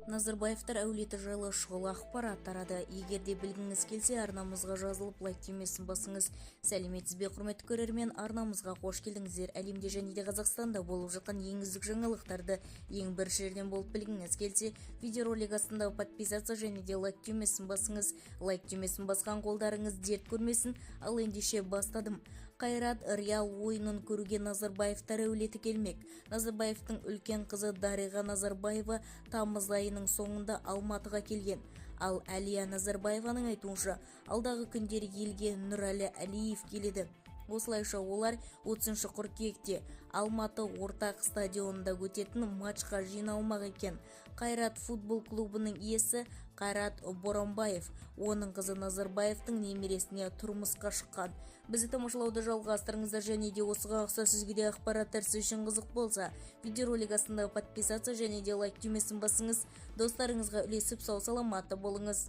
Назарбаевтар әулеті жайлы шұғыл ақпарат тарады. Егер де білгіңіз келсе, арнамызға жазылып, лайк түймесін басыңыз. Сәлеметсіз бе, құрметті көрермен! Арнамызға қош келдіңіздер! Әлемде және де Қазақстанда болып жатқан ең үздік жаңалықтарды ең бірінші жерден болып білгіңіз келсе, видеоролик астындағы подписаться және де лайк түймесін басыңыз. Лайк түймесін басқан қолдарыңыз дерт көрмесін. Ал ендеше, бастадым. Қайрат Реал ойынын көруге Назарбаевтар әулеті келмек. Назарбаевтың үлкен қызы Дариға Назарбаева тамыз айының соңында Алматыға келген. Ал Әлия Назарбаеваның айтуынша, алдағы күндері елге Нұрәлі Әлиев келеді. Осылайша, олар 30 қыркүйекте Алматы ортақ стадионында өтетін матчқа жиналмақ екен. Қайрат футбол клубының иесі Қайрат Боранбаев оның қызы Назарбаевтың немересіне тұрмысқа шыққан. Бізді тамашалауды жалғастырыңыздар және де осыған ұқсас сізге де ақпараттар сіз үшін қызық болса, видеоролик астындағы подписаться және де лайк түймесін басыңыз. Достарыңызға үлесіп, сау саламатты болыңыз.